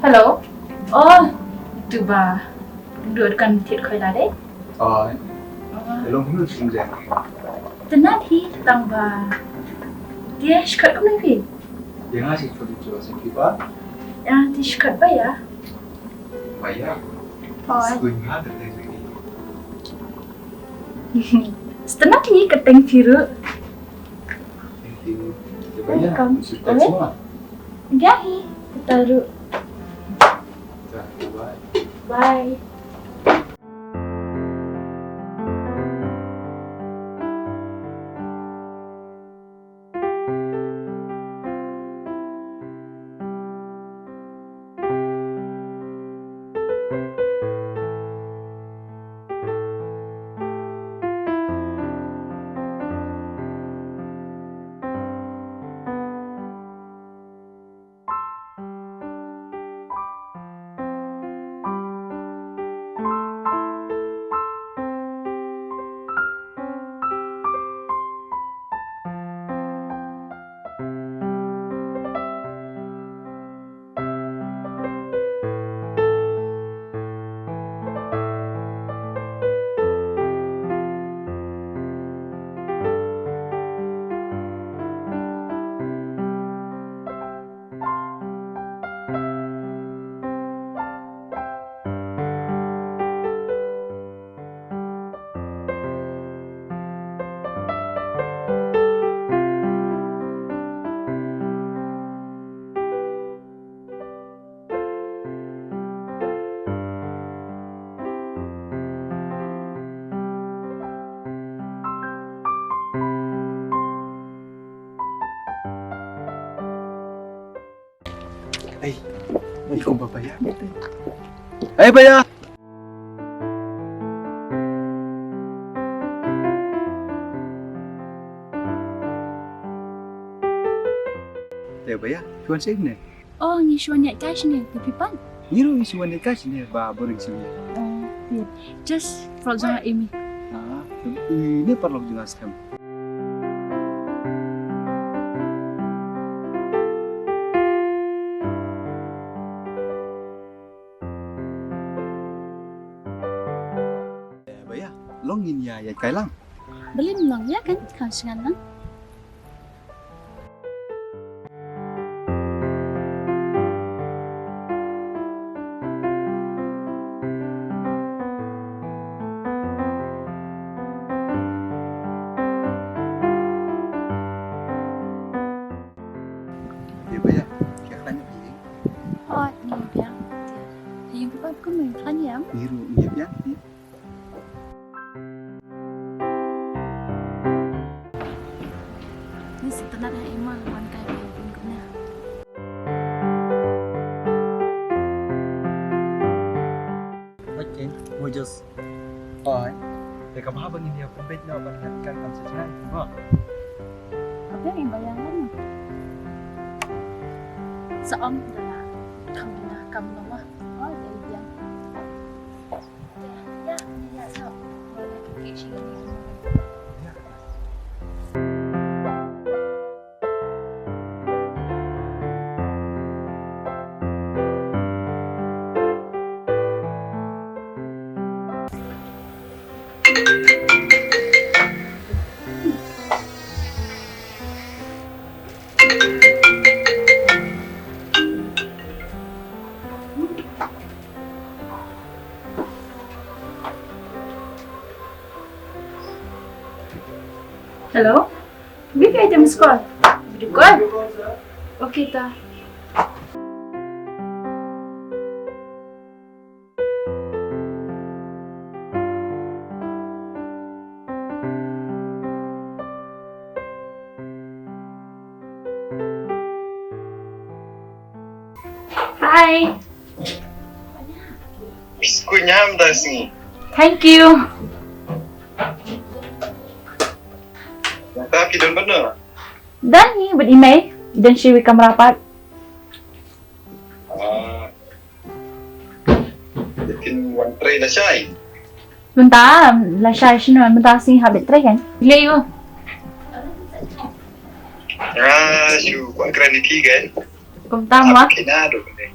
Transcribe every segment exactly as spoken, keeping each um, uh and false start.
Hello. Oh, tu ba. Dua kan thied khoi la dei. Oh. Hello, hello, sinja. Tynat hi tang ba. Dia shkat kum ni. Yang ngasih tu tu sih kita. Ya, di shkat ba ya. Ba ya. Oh. Sekuin ha, Stena ni ka teng piru. Welcome. Welcome. Gahi, taruh. Bye. Ei, ei, kumba Baya. Ei, Baya. Te Baya, shu wan shane. Oh, ngi shu wan ïaid kai shane, te phi pat? Ngi ruh ngi shu wan ïaid kai shane, ba boring shane. Oh, ïa. Just paralok jong nga Amy. Ah, ine paralok jong nga skhem. Eh, Baya, long ngin ïa ïaid kai lang. Balei ym long, ïa kan, kan shngain lang. Ïa Baya, ïa khlaiñ ïa phi. Hooid, ngi biang. Ïa phi pat kum ïa khlaiñ ïa. Ngi ruh ngi biang. Ni sa tynat ha i ma wan kai ba i pun kumne. Okay, mo just. Oi. Te ka bha ba ngin ïa pynbeit noh ban ngat kan kam sa jngai. Mo. Ka biang i ba ïa ngan. Sa ong da la. Kam ïa kam noh ma. Oi, da i biang. Hello? Bik ai tem call. Video call. Okay ta. Hi. Sku nyam da sngi. Thank you. Ka ki don bad na? Don hi bad i mei. Don shi wi kamra pat. Ah. Kin wan trei lashai. Mynta lashai shino mynta sngi hap leit trei kan. Lei ïo. Ah, shu kwah kren ïa ki kan. Kumta mo. Hap kina do ne.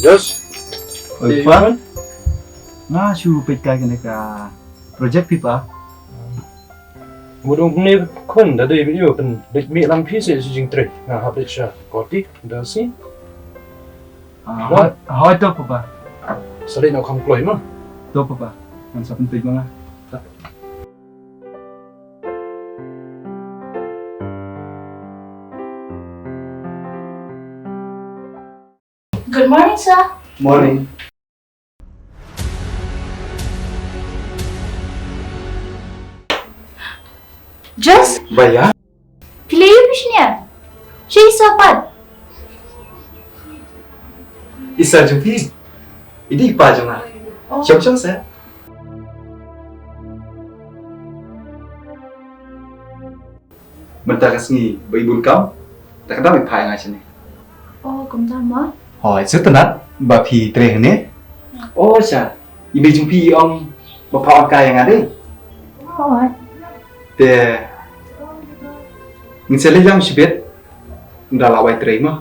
Yes. Oi, Pa. Nga shu peit kai kane ka project phi, Pa. Mut um ne khun da dei ïoh pyn dei mi lam phi se si jingtrei. Nga hap dei sha koti da si. Ah, hoi, hoi to, Papa. Sa dei na kham kloi ma. To, Papa. Ngan sa pynpeit ma nga. Good morning, sir. Morning. Jess? Baya? Phi la ïoh phi shane? Sha i sir pat? I sir jong phi. I dei i pa jong nga. Oh. Shong shong seh. Mynta ka sngi ba i bun kam, da ka dang i phai nga shane. Oh, kumta ma? Hooid, sngewtynnat ba phi trei hangne. Oh, sha. I mei jong phi i ong ba pha wan kai ïa nga dei. Hooid. Te ngin sa leit ïam shibit. Ynda la wai trei ma.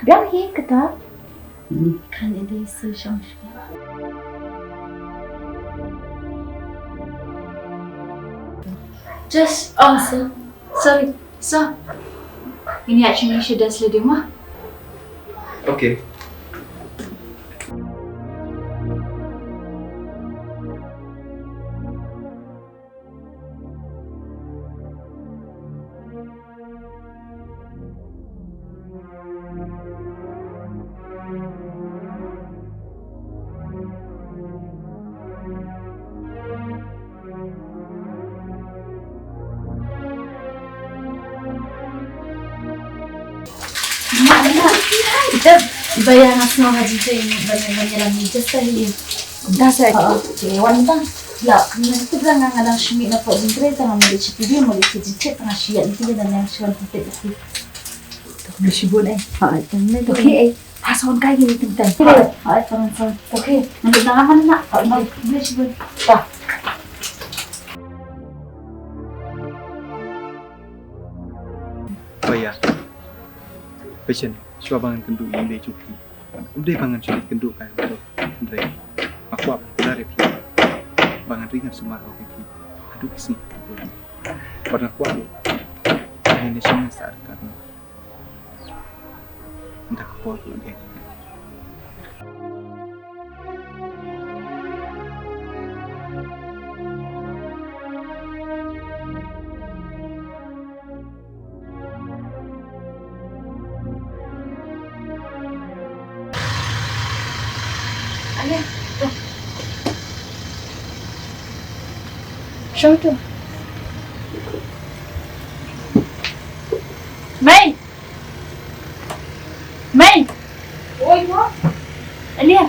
Biang hi kata. Kan edi su shong shong. Just, oh, sir. Sorry, sir. Ini actually she does lady ma. Okay. Mak, mak. Ita baya nga sngew ha jingtrei baya baya lam ni just ta hi. Kumta sa. Ha, okay, wan ta. La, kumta kita nga nga dang shimit na pok jingtrei ta nga mali chipi dia mali ki jingtrei ta nga shiat ni kita dan yang shiwan kita. Beli shibun eh. Ha, itu ni. Okay eh. Ha, son kai gini tentang. Ha, ha, son son. Okay. Nanti tangan mana nak? Ha, beli shibun. Ha. Baya. Patient, shuwa ba ngan kynduh ïa i mei jong phi. Um dei ba ngan shu kynduh kai to. Hynrei nga kwah ban kular ïa phi ba ngan ring ngan sumar ïa phi haduh ki sngi. Bad nga kwah ruh ba ngan ïa shim ïa sa ka. Nda ka por ruh dei. Alia, to. Shong to. Mei. Mei. Oi, mo. Alia.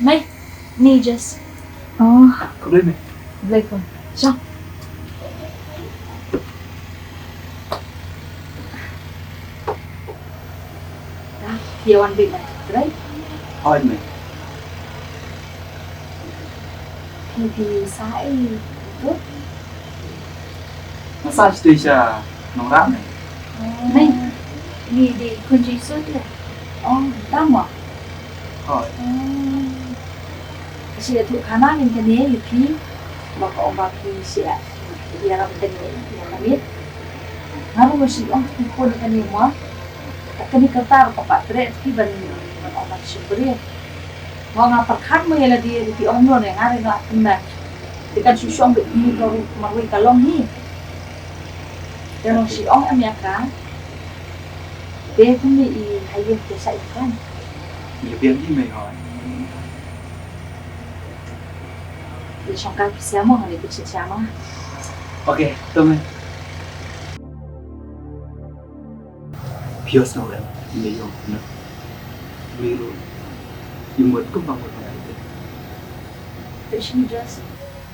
Mei, ni Jess. Oh. Khublei Mei. Khublei ko. Shong. Phi wan beit na trei? Hooid Mei. Phi, phi sah ei tu? Nga sah shatei sha Nongrah Mei. Mei, ni dei khun Jisu te. Oh, tang mo? Hooid. Ka shu ïathuh khana ïa kane ïa phi ba ka ong ba phi shu ïa ïarap ïa kane ïa ka miet. Nga ruh nga shu ong phi khun ïa kane mo. Ka kane ka rta ruh ka pat treh phi ban ban ong ban shu briew. Nga nga pyrkhat mo ïa lade ruh phi ong mo ne nga ruh nga pynbeit. Te kan shu shong beit phi ka ruh marwei ka long hi. Te nong shu ong em ïa ka. Te kumne i ha ïing te sa i kan. Ïa biang hi Mei hooid. Ïa shong kai phi sha mo, ngan ïa phi sha mo. Okay, to Mei. Phi ïohsngew em, i Mei i ong kumno? I Mei ruh i mut kumba mut ma nga te. Te shini Jess.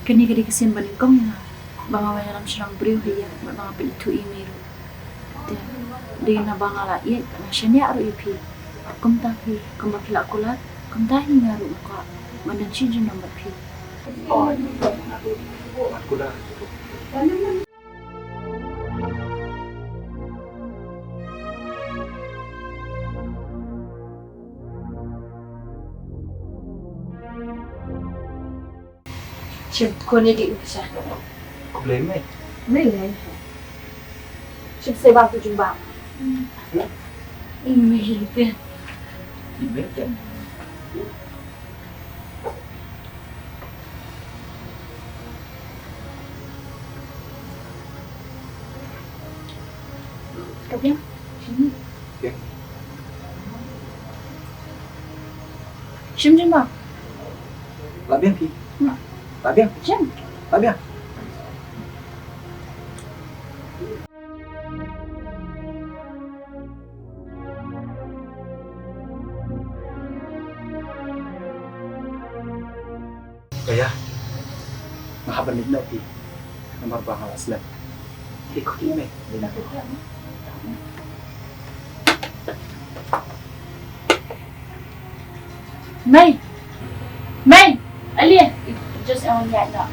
Kane ka dei ka sien ba nyngkong ïa nga ba nga wan ïalam sha nong briew ha ïing bad ba nga peit ithuh ïa i Mei ruh. Te dei na ba nga la ïeit nga shaniah ruh ïa phi. Kumta phi, kumba phi la kular, kumta hi nga ruh nga kwah. Ngan don shi junom bad phi. Hooid, nga ruh. Ngan kular. Shim, khublei ïa phi, Sha. Khublei, mei. Mei lei. Shim, sa ïa bam tu jingbam. Hmm? Mei lei te. Mei lei te. Ka biang. Shim. Biang. Shim jingbam. La biang phi. Hmm. La biang. Shim. La biang. Ïa, nga hap ban leit noh phi. Namar ba nga la slem. Phi khuslai mei. Mei. Mei. Alia. Just, I want to know.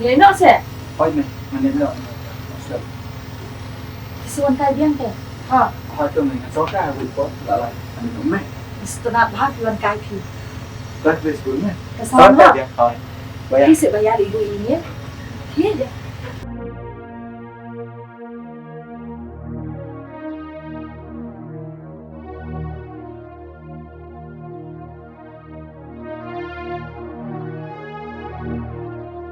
Ïa, noh seh. Hooid mei, ngan ïa noh. Sir. Phi sa wan kai biang te? Ha. Hooid to mei, ngan sa kai ha kawei pat, la lai. Ngan ïa noh mei. Sngewtynnat bha phi wan kai phi. Kai phi skul mei. Ka sa wan kai biang. Hooid. Ba ïa. Phi seh ba ïa lei gu ïa. Phi ïa.